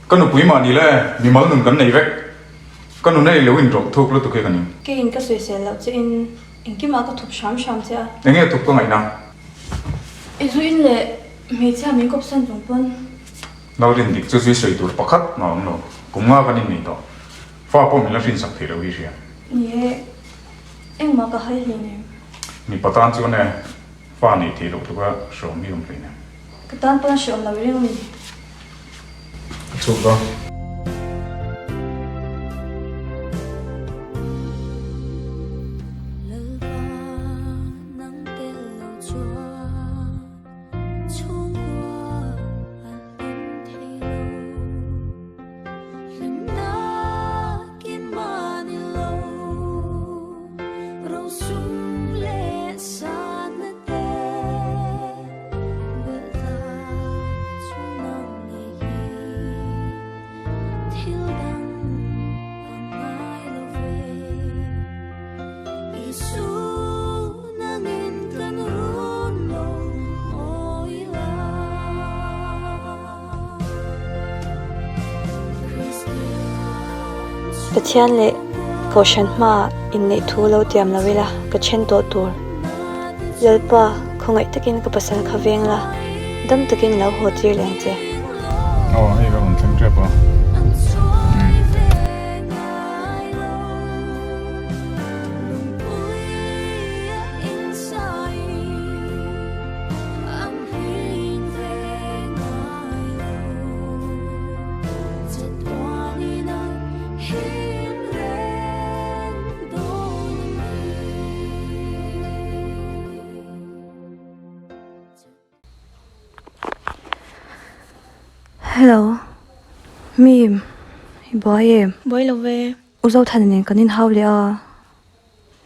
Ka nupui mah ni le, mimal nun kan nei vek. Ka nun ei lo inrawlh thuk lutuk hi ka ning. Keiin ka sawisel loh che in engkimah ka thup hram hram che a. Enge thup ka ngaihna? I zuin leh hmeichhia min kawpsan chung pawn. Lalrin dik chu zui sawi tur pakhat mah awm lo. Kum nga kan innei tawh. Fa pawh min la hrinsak thei lo hi hria. Ni e, engmah ka hai hleinem. Mipa tan chuan e, fa neih theih loh tluka hreawm hi awm hleinem. Ka tan pawn a hreawm lo reng a ni. Ka chhuk dawn. Pathian leh Kohhran hmaah inneih thu lo tiam lo ila ka then tawh tur. Lalpa, khawngaih takin ka pasal kha veng la, dam takin lo haw tir leh ang che. Aw, hei ka rawn thleng tep a. Hello, Mim, i buai em? Buai lo ve. U Zothana nen kan inhau leh a.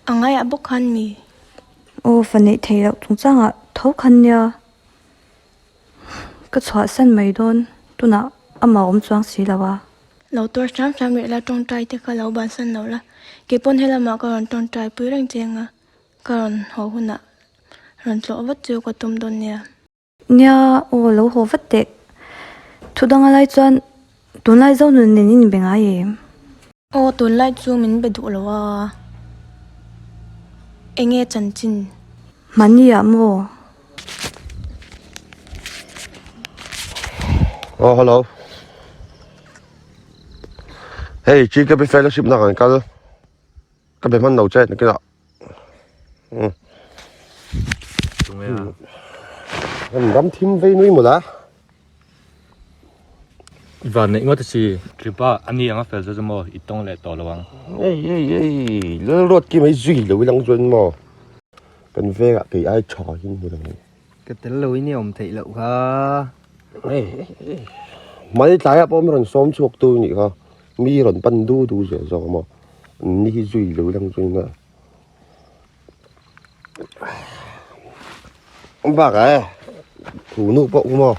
A ngaiah bawk khan mi? Aw, fa neih theih loh chungchangah tho khan nia. Ka chhuahsan mai dawn tunah amah awm chuang si lo a. Lo tuar hram hram rih la tawngtai te kha lo bansan lo la, keipawn helamah ka rawn tawngtai pui reng che anga ka rawn haw hunah rawn tlawh vat chu ka tum dawn nia. Nia aw lo haw vat teh. Thu danga lai chuan tunlai zo nun nen in inbe ngai em? Aw tunlai chu min be duh lo a, enge chanchin? Mahni ah maw? Aw hello. Hei GKP fellowship na kan kal. Ka be hman lo che nakinah. Umm. Kan ram thim vei nui mawlh a. I van neih ngawt a si. Kripa a ni ang a fel chu chu maw i tawng leh tawh lo ang. Ei ei ei Lalruat ki mai zui lo ilang chuan maw kan vengah kei ai tha hin hmu lo. Ka tel lo in i awm theih loh kha. Ei ei ei Mai tlaiah pawh mi rawn sawm chhuak tu nih kha mi rawn pan du du zel zawk a maw an ni hi zui lo ilang chuan a. Bakah e thu nu pawh u maw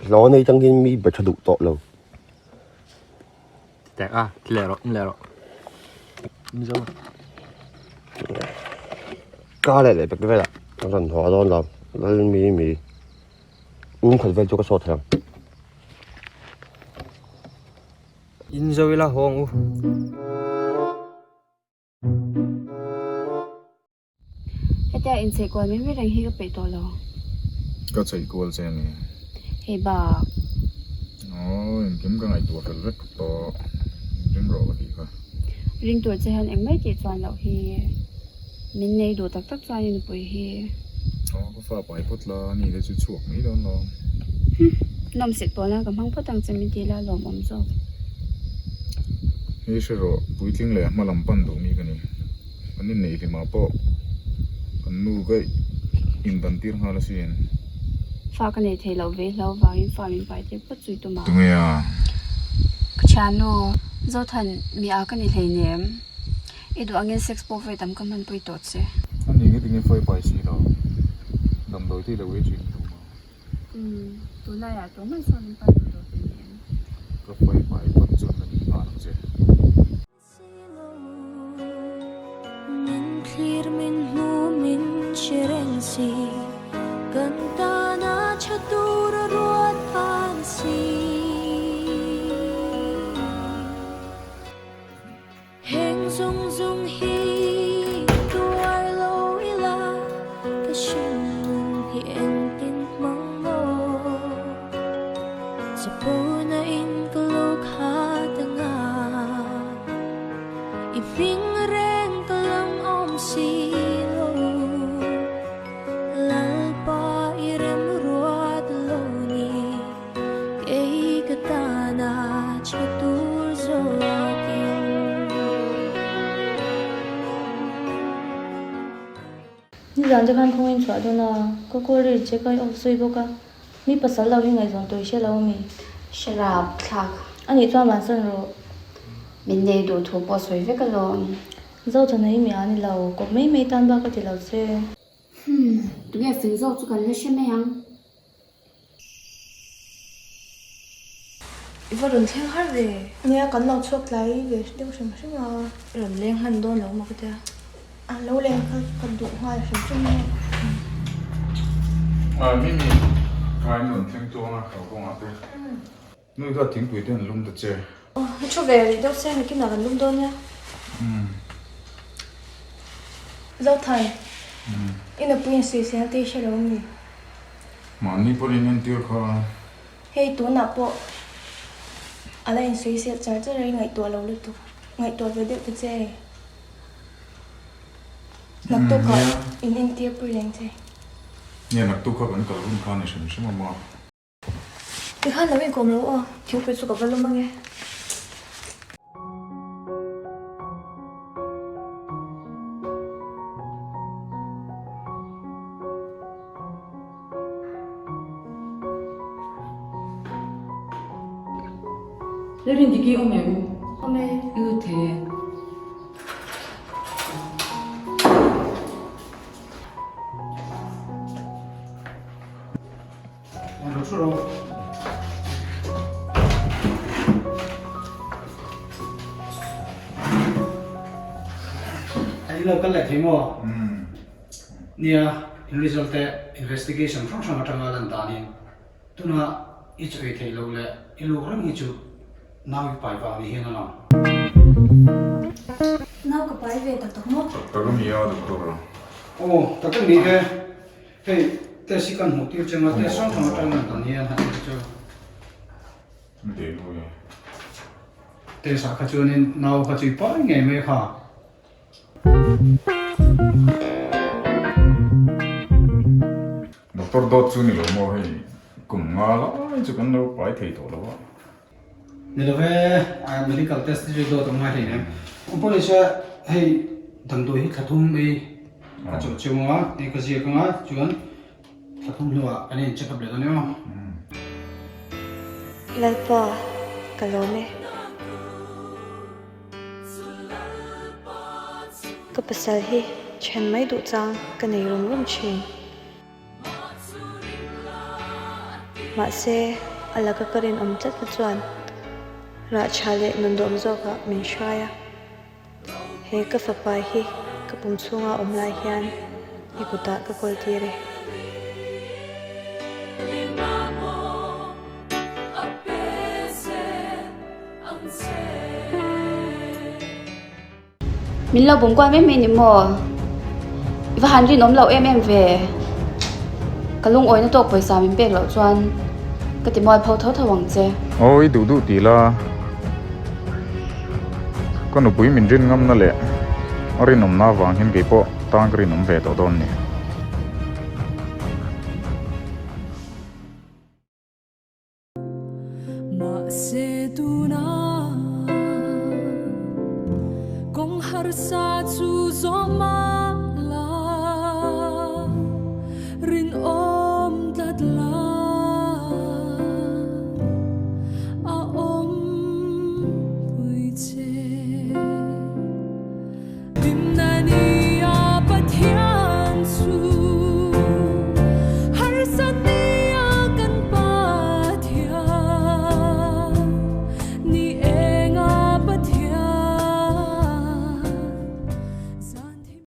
hlaw nei tang hian mi be tha duh tawh lo. Tek a ti leh rawh in leh rawh. Mizo. Ka leh leh pek velah ka rawn haw dawn lo lal mi mi um khat vel chu ka sawt thei ang. In zo ila haw ang u. Hetia inchei kual mai mai reng hi ka peih tawh lo. Ka chei kual che a ni. Hei bak. Aw, engkim ka ngaihtuah fel vek tawh. Ring rawh ka tih kha. Ring tur che hian engmai tih chuan loh hi min nei duh tak tak chuan i nupui hi. Aw, ka fa pai phawt la, ani te chu chhuak mai dawn lo. Hum, nawmsit pawh nan ka hmang phawt ang che min ti la lawmawm zawk. Hei hre rawh, puitling leh hma lam pan duh mi ka ni. Kan inneih hlimah pawh kan nu daih indan tir nghal asin. Fa ka nei thei loh ve hlau vangin fa min pai tir phawt chui tum a. Tunge a? Ka thiannu, Zothan, mi a ka ni hleinem. I duh angin sex pawh vawi tam ka hmanpui tawh che. A ni nge tinge fawi pai si lo. Damdawi te i lo ei thin duh maw? Umm, tunlaiah tawh hman sawn in pan duh tawh hleinem. Ka fawi pai phawt chuan ka ni nghal ang che. in ka lo khat anga i hming reng ka lam awm si lo Lalpa i remruat lo ni kei ka tana tha tur zawkin. Nizan te khan khawngin chhuah dawn a, ka call ri che ka off zui bawk a, mi pasal lo hi ngaihzawn tur i hre lo ami? Hre rap thlak. A nih chuan vansan rawh. Min nei duh thu pawh sawi vek alawm. Zothana hi mi a ni lo, kawp mai mai tan bak ka ti lo che. Hmm, tunge fing zawk chu kan la hre mai ang. I va rawn thleng har ve. Nia, kan lo chhuak tlai ve deuh hrim hrim a. I rawn leng hman dawn lo maw ka tia. A lo leng kha ka duh nghal hrim hrim a. A Mimi, kha in rawn thleng tluang a, kal kawngah te. Nui kha thingpui te an lum ta che. Aw, i thu ve rih deuh se, nakinah kan lum dawn nia. Zothai, i nupui in suisel tih i hre lo mi? Mahni pawhin in entir kha. Hei tunah pawh a la insuisel char char a, i ngaihtuah lo lutuk. Ngaihtuah ve deuh ta che. Naktukah in entir pui reng che. Nia, naktukah kan kal hun kha ni hrim hrim a maw? Tikhan lo inkawm lo aw, thingpui chu ka va lawm ange. Lalrindiki awm em? Awm e. I lut thei e. An lo kal leh thei maw? Nia, in result te investigation hrang hrang atanga lan danin tuna i chawi theih loh leh i luk reng hi chu nau i pai vang ni hian a lang. Nau ka pai ve tak tak maw? Tak tak a ni a, doctor. Aw, tak tak ni e. Hei test hi kan hmuh tir chang a, test hrang hrang atang lan dan hian han en chu. Test ah kha chuanin nau kha chu i pai ngei mai kha. Doctor dawt chu ni lo maw hei kum nga lai chu kan lo pai thei tawh lo a. Ni lo ve, medical test te chu dawt a ngai hlei nem. Awm pawh ni se hei damdawi hi thla thum ei ka chawh cheu anga hei ka ziak anga chuan thla thum hnuah kan in check up leh dawn emaw. Lalpa ka lawm e. Ka pasal hi then mai duh chang ka nei rum rum thin. Mahse, a laka ka rinawm tlatna chuan rah tha leh nun dawm zawkah min hruai a. He ka fapa hi ka pum chhunga awm lai hian i kutah ka kawl tir e. Min lo bum kual mai mai ni maw? I va han rinawm loh em em ve. Ka lungawina tawk pawisa min pek loh chuan ka ti mual pho tho tho ang che. Aw i duh duh ti la, ka nupui min rin ngamna leh a rinawmna avang hian kei pawh tan ka rinawm ve tawh dawn ni. Mahse tuna kawng harsa chu zawm a.